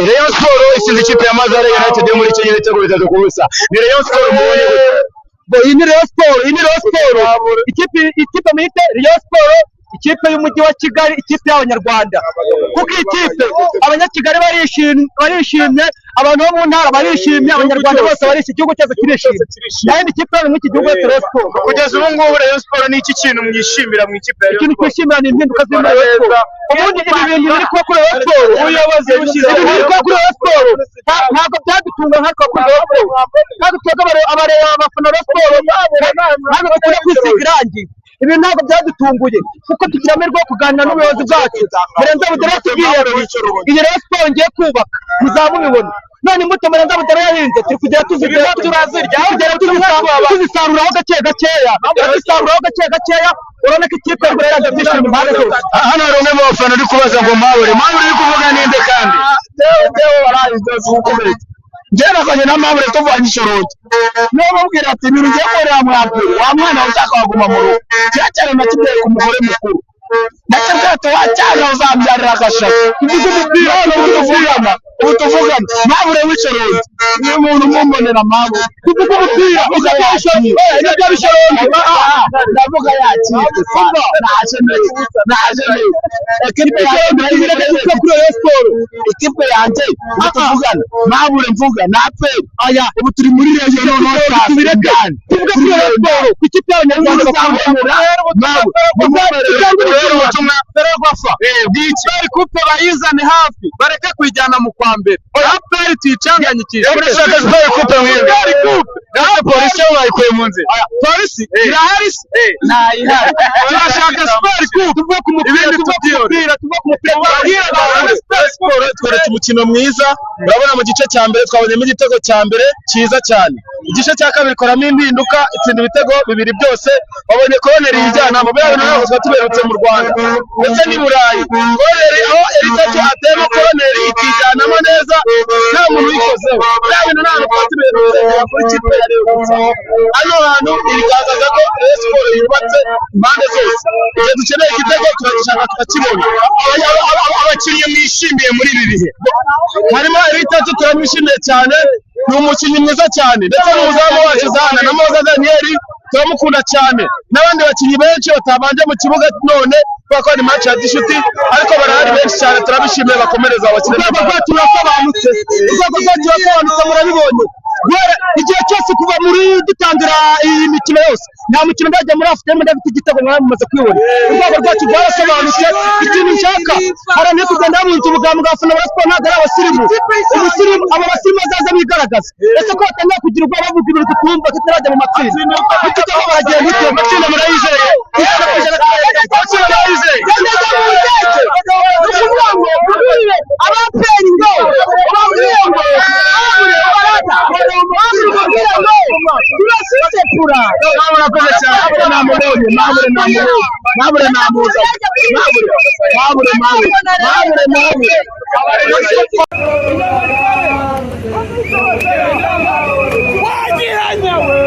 Rayon Sport itsinze ikipe ya Mathare United yo muri Kenya ibitego 3-0. Ni Rayon Sport mubonye gute? Bo, iyi ni Rayon Sport, iyi ni Rayon Sport. Ikipe mwite Rayon Sport, ikipe y'umujyi wa Kigali, ikipe y'Abanyarwanda. Kuko iyi kipe, Abanyakigali barishimye, barishimye, abantu bo mu ntara barishimye, Abanyarwanda bose barishimye, igihugu cyose kirishimye. Nta yindi kipe yo muri iki gihugu uretse Rayon Sport. Kugeza ubu ngubu Rayon Sport ni iki kintu mwishimira mu ikipe ya Rayon Ikintu Sport? twishimira ni impinduka ziri muri Rayon Sport. Ubundi ibi bintu biri kuba kuri Rayon Sport, Ubuyobozi bushyize ibi biri kuba kuri Rayon Sport ntabwo byadutunga nkatwe kuri Rayon Sport. Ntabwo twebwe abareba, abafana ba Sport, ntabwo dukunda kwisiga irangi. Ibi ntabwo byadutunguye kuko tugira amahirwe yo kuganira n'ubuyobozi bwacu. Murenzi Abudallah yatubwiye ati: "Iyi Rayon Sport ngiye kubaka, muzaba mubibona." None imbuto Murenzi Abudallah yahinze turi kugera tuzigera, turazirya, tugera tuzisaruraho gake gakeya, turazisaruraho gake gakeya. Urabona ko ikipe y'u Rwanda ibyishimo impande zose. Hano hari umwe mu bafana uri kubaza ngo Mabure, Mabure uri kuvuga ninde kandi? Jewe waraye gukomeretsa. Njyewe nazanye na Mabure tuvanye ishoroti, niyo mubwira ati: "Ibintu ugiye korera mwakuru wa mwana, ushaka waguma mu rugo." Kiriya cyane nakibwiye ku mugore mukuru, ndakibwira ati: "Wacyana uzabyarira agashashi." Tuvuge umupira none ubu tuvugana, ubu tuvugana Mabure w'ishoroti ni umuntu umumbonera Mabure. Tuvuge umupira, ibyo bishorongi. Ndavuga yakitse, naje neza, naje neza. Ekipe yanjye Tubireke kuri Rayon Sport. Ikipe yanjye ubu tuvugana, Mabure mvuga na APR aya, ubu turi muri Rayon noneho. Tubireke, tuvuge kuri Rayon Sport, ku ikipe y'Abanyarwanda bakunda. Ubutumwa Ferwafa bw'iki? Super Coupe bayizane hafi, bareke kuyijyana mu kwa mbere. APR tuyicanganyikishe. Urashaka Super Coupe mwebwe? Super Coupe. Naho Polisi yo bayikuye mu nzira. Polisi irahari se? Ntayihari. Turashaka Super Coupe. Tuvuge ku mupira. Ibindi Tuvuge ku tubyihorere. mupira, tuvuge ku mupira. Babwire. Siporo tweretse umukino mwiza. Urabona mu gice cya mbere twabonyemo igitego cya mbere cyiza cyane. Igice cya kabiri ikoramo impinduka, itsinda ibitego bibiri byose. Wabonye koroneri yijyana mu biriya bintu ntabwo twari tuberutse mu Rwanda ndetse n'i Burayi. Koroneri aho Eritatu ateyemo koroneri ikijyanamo neza, nta muntu uyikozeho. Biriya bintu ntabwo twari tuberutse kuri kipe ya Rayon gusa. Hano hantu ibigaragaza ko Rayon Sport yubatse impande zose. Igihe dukeneye igitego turagishaka tukakibona. Abakinnyi mwishimiye muri ibi bihe? Harimo Eritatu, turamwishimiye cyane, ni umukinnyi mwiza cyane, ndetse n'umuzamu wacu Zana na Moza Daniel turamukunda cyane, n'abandi bakinnyi benshi batabanje mu kibuga none kubera ko ari match ya gishuti, ariko barahari benshi cyane, turabishimiye, bakomereza abakina. Urwego rwacu rurasobanutse, urwego rwacu rurasobanutse, murabibonye. Guhera igihe cyose kuva muri dutangira iyi mikino yose, nta mukino ndajya muri Afurika ndafite igitego. Mwaba mumaze kwibona, urwego rwacu rwarasobanutse. Ikintu nshaka, haramye kugenda babunza ubugambwe. Abafana ba siporo ntabwo ari abasirimu. Umusirimu, abo basirimu bazaza bigaragaza. Ese ko batangira kugira ubwoba, bavuga ibintu tutumva tutarajya mu matsinda, nitujyaho baragenda ute? Amatsinda murayizeye? 100%. Amatsinda murayizeye? Yageze mu ndege, ni ukuvuga ngo ubwire aba APR ngo ubabwire ngo babure barata, ubabwire ngo turasisepura. Murakoze cyane. Namubonye Mabure, namubonye Mabure, namuza Mabure, Mabure, Mabure, Mabure, Mabure. Wagira nyawe.